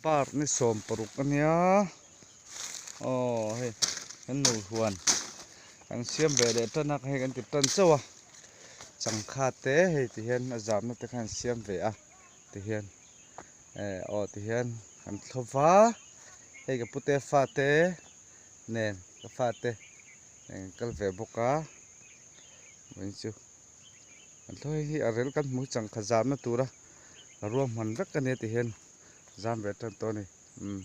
Park ni 16 a nia aw hei kan nu huan kan siam ve leh tan a hei kan ti tan chauh a changkha te hei ti hian a zamna te khan an siam ve a ti hian eh aw ti hian an thlo va hei ka pute fate nen ka fate nen kal ve bawk a chu. An thlawh hei hi a rel kan hmu changkha zamna tura ruahman vek a nia ti hian zam ve tan tawh a ni umm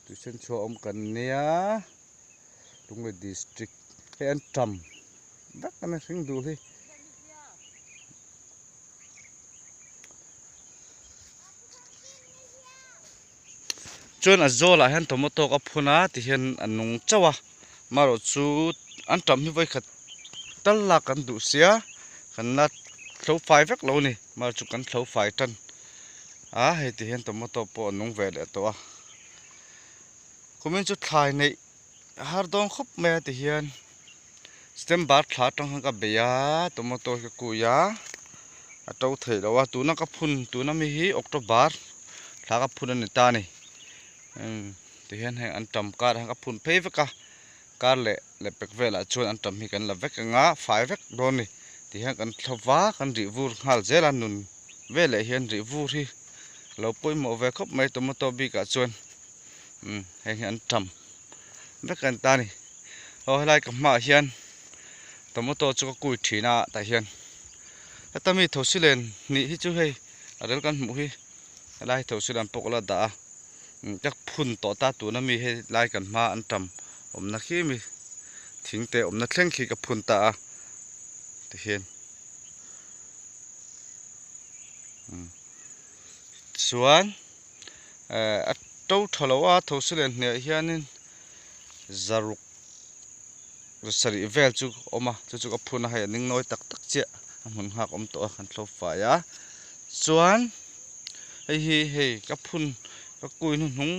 tuition chhuah awm kan nia Lunglei district hei an tam vek a ni hring dul hi. Chuan a zawlah hian tomato ka phun a ti hian a nung chauh a marawh chu an tam hi vawikhat tal lak kan duh sia kan la thlo fai vek lo a ni marawh chu kan thlo fai tan a hei ti hian tomato pawh a nung ve leh tawh a kumin chu thlai neih a har dawn khawp mai a ti hian September thla atang khan ka bei a tomato hi ka kui a a to theih loh a tuna ka phun tuna mi hi October thla ka phun a ni ta a ni umm ti hian heng an tam kar ah hian ka phun phei vek a kar leh leh pek velah chuan an tam hi kan la vek ang a fai vek dawn a ni ti hian kan thlo va kan rih vur nghal zel a nun veleh hian rih vur hi a lo pawimawh ve khawp mai tomato bikah chuan umm heng hi an tam vek a ni ta a ni aw helai ka hmaah hian tomato chu ka kui thin a tah hian heta mi thosi len hnih hi chu hei a rel kan hmuh hi helai thosi len pawh ka la dah a ka phun tawh ta tuna mi hei lai kan hma an tam awmna khi mi thing te awmna thleng khi ka phun ta a tihian chuan. Eh a to tha lo a thosi leh hniah hianin zaruk sarih vel chu a awm a chu chu ka phun a hei a ning nawi tak tak chiah a hmun nghak awm tawh a kan thlo fai a chuan hei hi hei ka phun ka kui hnuhnung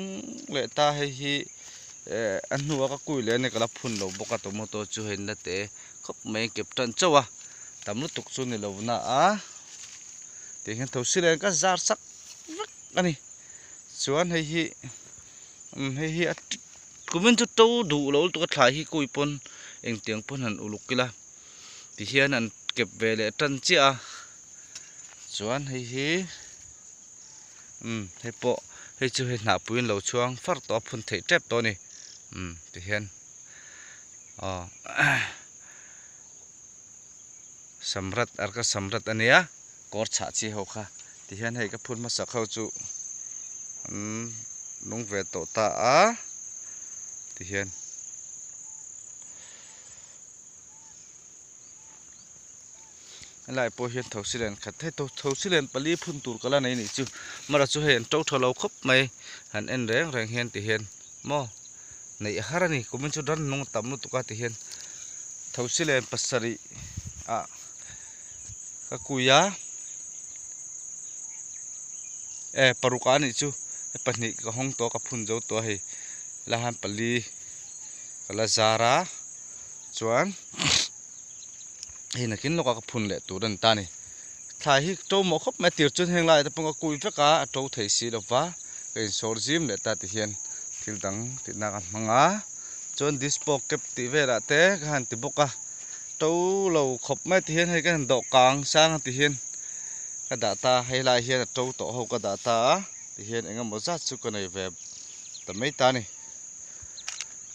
leh ta hei hi eh a hnua ka kui leh a ni ka la phun lo bawk a tomato chu hei na te khawp mai a kep tan chauh a tam lutuk chu ni lo na a tih hian thosi leh ka zar sak vek a ni chuan hei hi umm hei hi a kumin chu to duh lo lutuk a thlai hi kui pawn engtiang pawn han uluk ila ti hian an kep ve leh tan chiah a chuan hei hi umm hei pawh hei chu hei hnahpui an lo chhuang far tawh a phun theih tep tawh a ni umm ti hian aw Samrat arka samrat a nia kawr chhah chi ho kha ti hian hei ka phun hmasak ho chu an nung ve tawh ta a ti hian helai pawh hian thosi len khat hei thosi len pali phun tur ka la nei nih chu mara chu hei an to tha lo khawp mai han en reng reng hian ti hian maw neih har a ni kumin chu ran nung tam lutuk a ti hian thosi len pasarih ah ka kui a e paruk ah anih chu pahnih ka hawng tawh a ka phun zo tawh a hei la han pali ka la zar a chuan hei nakin lawkah ka phun leh tur a ni ta a ni thlai hi to mawh khawp mai a tir chuan heng laiah te pawh ka kui vek a a to thei si lo va ka insawr zim leh ta ti hian thil dang tihna ka hmang a chuan dispo cap tih velah te ka han ti bawk a to lo khawp mai ti hian hei ka han dawh kang sang a ti hian ka dah ta hei lai hian a to tawh ho ka dah ta a ti hian eng emaw zat chu ka nei ve ta mai ta a ni.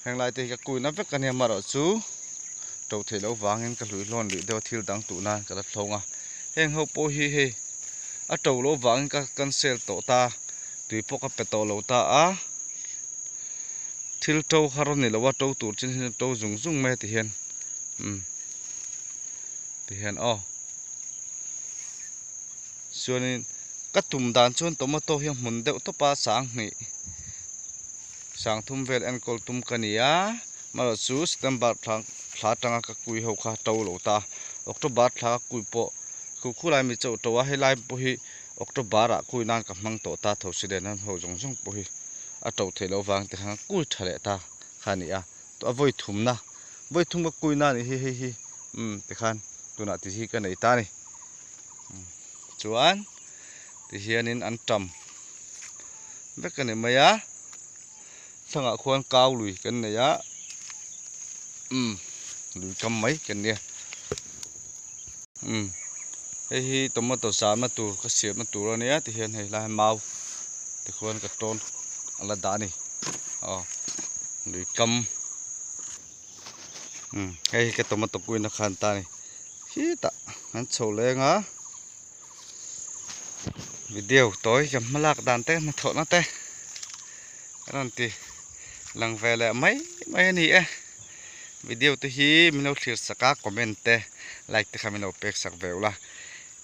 Heng lai te hi ka kuina vek a nia marawh chu to theih loh vangin ka hlui hlawn luih deuh a thil dang tuh nan ka la thlawng a heng ho pawh hi hei a to loh vangin ka cancel tawh ta tui pawh ka pe tawh lo ta a thil to har a ni lo a to tur chin hian a to zung zung mai a ti hian umm ti hian aw chuanin ka tum dan chuan tomato hi a hmun deuh tawp a sanghnih. Sangthum vel enkawl tum ka ni a, amaherawh chu September thla thla atanga ka kui ho kha to lo ta a, October thla ka kui pawh khu khu lai mi chauh to a, helai pawh hi October ah kui nan ka hmang tawh ta tho si nen an ho zawng zawng pawh hi a to theih loh vang te khan kui tha leh ta kha a ni a, a vawi thumna vawi thum ka kui na nih hi hei hi umm tikhan tunah ti hi ka nei ta a ni chuan tihianin an tam. vek a ni mai a thlangah khuan kau lui kan nei a umm lui kam mai kan nia umm hei hi tomato zahna tur ka siamna tur a nia tihian hei lai mau tikhuan ka tawn a la dah a ni aw lui kam umm hei hi ka tomato kuina khan ta a ni khitah an chho leng a. Video tawi ka hma lak dan te hnathawh na te a rawn ti lang ve leh mai mai a ni e video te hi min lo thlir sak a comment te like te kha min lo pek sak ve ula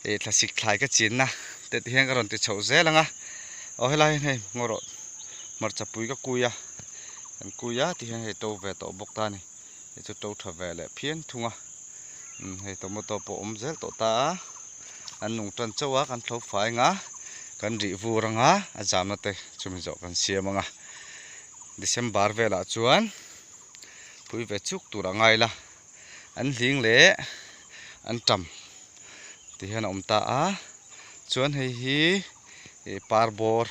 ih thlasik thlai ka chin na te ti hian ka rawn ti chhoh zel ang a aw helai hian hei ngaw rawh hmarcha pui ka kui a kan kui a ti hian hei to ve tawh bawk ta a ni hei chu to tha ve leh phian thung a umm hei tomato pawh awm zel tawh ta a. An nung tan chauh a, kan thlo fai anga, kan rih vur anga, a zamna te chumi zawh kan siam anga. December velah chuan pui ve chuk tur a ngai la, an hling leh an tam ti hian a awm ta a, chuan hei hi ih par bawr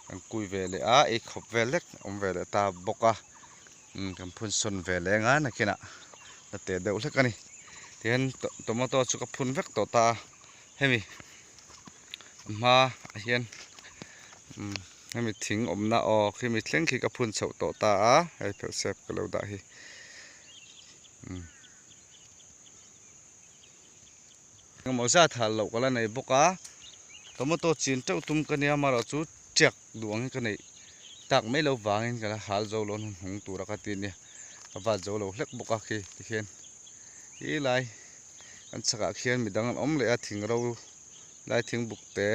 kan kui ve leh a, ei khawp vel lek awm ve leh ta bawk a. Umm kan phun sawn ve leh anga nakinah la teh deuh hlek a ni tihian tomato chu ka phun vek tawh ta a hemi hma ah hian umm hemi thing awmna aw khimi thleng khi ka phun chhoh tawh ta a hei phel sep ka lo dah hi umm engemaw zat hal loh ka la nei bawk a tomato chin teuh tum ka nia amaherawhchu tiak duh ang hi ka neih tak mai lo vangin ka la hal zo lo hnung tura ka ti ania ka vat zo lo hlek bawk a khi tikhian khi lai kan chhakah khian midang an awm leh a thing ro lai thing buk te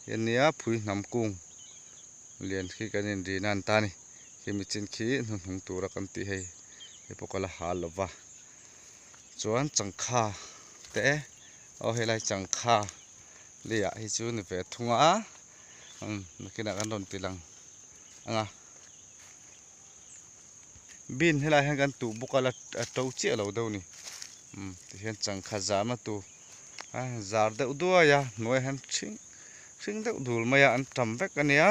hi ania phui hnam kung lian khi kan inrin a an ta a ni khi michin khi hnuhnung tura kan tih hei hei pawh ka la hal lo va chuan changkha te aw helai changkha leiah hi chu ni ve thung a. Umm nakinah kan rawn ti lang ang a bean helai hian kan tuh bawk a la a to chiah lo deuh a ni umm tihian changkha zahna tur a zar deuh duai a hnuaiah hian hring hring deuh dul mai a an tam vek a nia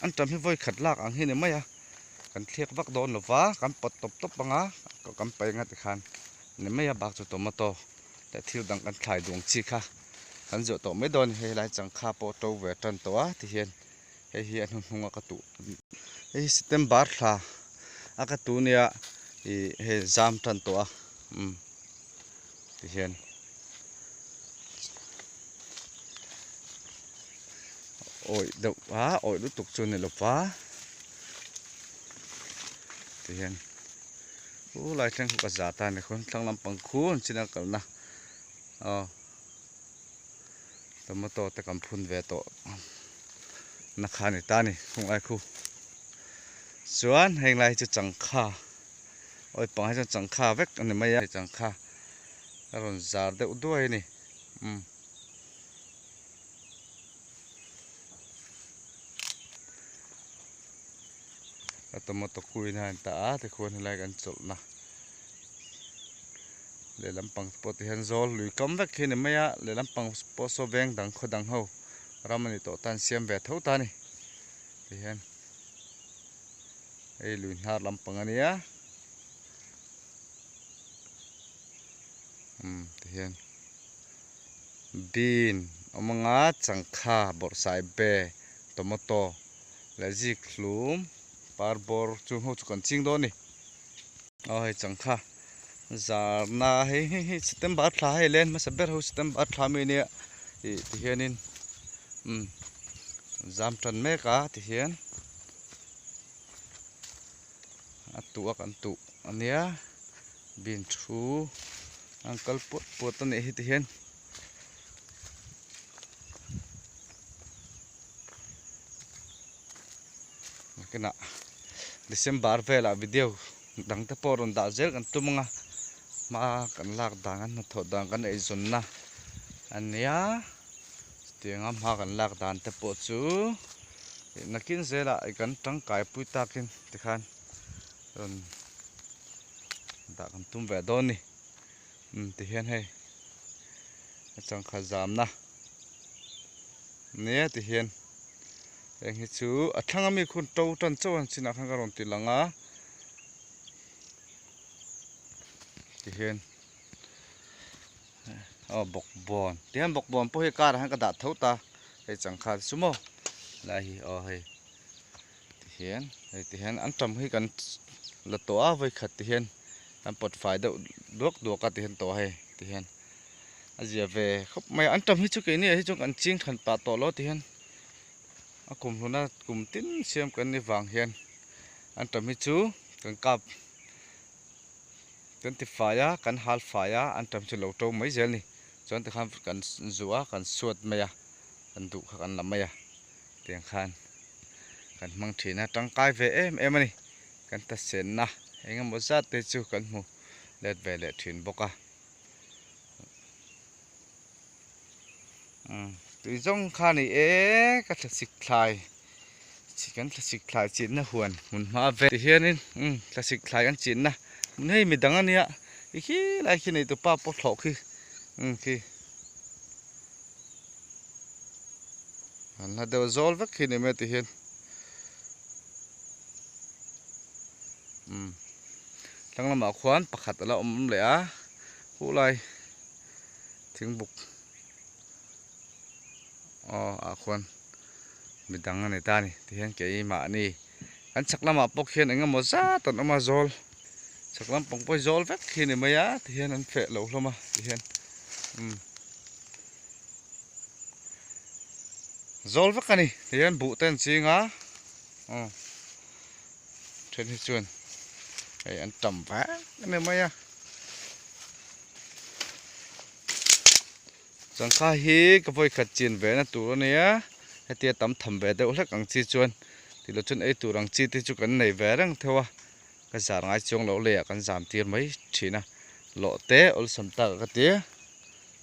an tam hi vawi khat lak ang hi ni mai a kan thliak vak dawn lo va kan pawt tawp tawp ang a kan paih ang a tikhan ni mai a bak chu tomato leh thil dang kan thlai duang chi kha kan zawh tawh mai dawn a ni hei lai changkha pawh to ve tan tawh a tihian hei hi a hnuhnung a ka tuh hei hi September thla a ka tuh nia ih hei zam tan tawh a umm tihian awih deuh a awih lutuk chu a ni lo va tihian. Chu lai thleng khu ka za ta a ni khawn thlang lampang khu an chin a kalna aw tomato te kan phun ve tawh na kha a ni ta a ni khung lai khu chuan heng lai hi chu changkha awi pang hi chuan changkha vek a ni mai a changkha a rawn zar deuh duai a ni umm. A tomato kuin a in tah a tikhuan helai kan chawlhna lehlam pang te pawh tihian zawl lui kam vek hi a ni mai a lehlam pang pawh saw veng dang khaw dang ho ram a ni tawh tan siam ve tho ta a ni tihian hei lui hnar lampang a nia umm tihian bean awm anga changkha bawrhsai be tomato. Leh zik hlum par bawr chu ho chu kan ching dawn a ni aw hei changkha zarna hei hei hei September thla hei len hmasa ber ho September thla mi ania ih ti hianin umm zam tan mek a ti hian a tuh a kan tuh ania bean thu an kal puat puat a nih hi ti hian. Nakinah December velah video dang te pawh rawn dah zel kan tum ang a hma kan lak dan kan hnathawh dan kan eizawnna a nia chutianga hma kan lak dan te pawh chu nakin zelah kan tangkai pui takin tikhan rawn dah kan tum ve dawn a ni umm tihian hei a changkha zamna. Nia ti hian Heng hi chu a thlang ami khun to tan chauh a chinah khan ka rawn ti lang a tihian aw bawkbawn tihian bawkbawn pawh hi car ah hian ka dah tho ta hei changkha te chu maw helai hi aw hei tihian hei tihian an tam hi kan la tawh a vawikhat tihian kan pawt fai deuh duak duak a tihian tawh a hei tihian a zia ve khawp mai a an tam hi chu keini ah hi chuan kan ching than pah tawh lo tihian a kum hluna kum tin siam kan ni vang hian an tam hi chu kan kap kan ti fai a kan hal fai a an tam chu lo to mai zel a ni chuan tikhan kan zuah a kan suat mai a kan duh kha kan la mai a tiang khan kan hmang thin a tangkai ve em em a ni kan ta senna eng emaw zat te chu kan hmu let ve leh thin bawk a. Tui zawng kha ni e ka thlasik thlai kan thlasik thlai chinna huan hmun hma vel ti hianin thlasik thlai kan chinna hmun hei midang ania i khi lai khi nei tupa pawh thlawh khi khi an hla deuh zawl vek khi ni mai ti hian tlang lamah khuan pakhat a la awm leh a huh lai. Thingbuk aw ah khuan midang a ni ta a ni tihian keimahni kan chhak lamah pawh khian eng emaw zat an awm a zawl chhak lampang pawh hi zawl vek khi a ni mai a tihian an feh lo hlawm a tihian umm zawl vek a ni tihian buh te an ching a aw then hi chuan hei an tam vek a ni mai a. Changkha hi ka vawi khat chin ve na tur a nia hetia tam tham ve deuh hlek ang chi chuan tilo chuan ei tur ang chi te chu kan nei ve reng theuh a ka zar ngai chuang loh leiah kan zam tir mai thin a lawh te awlsam tak ka ti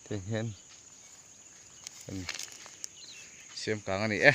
tiang hian kan siam kang a ni e.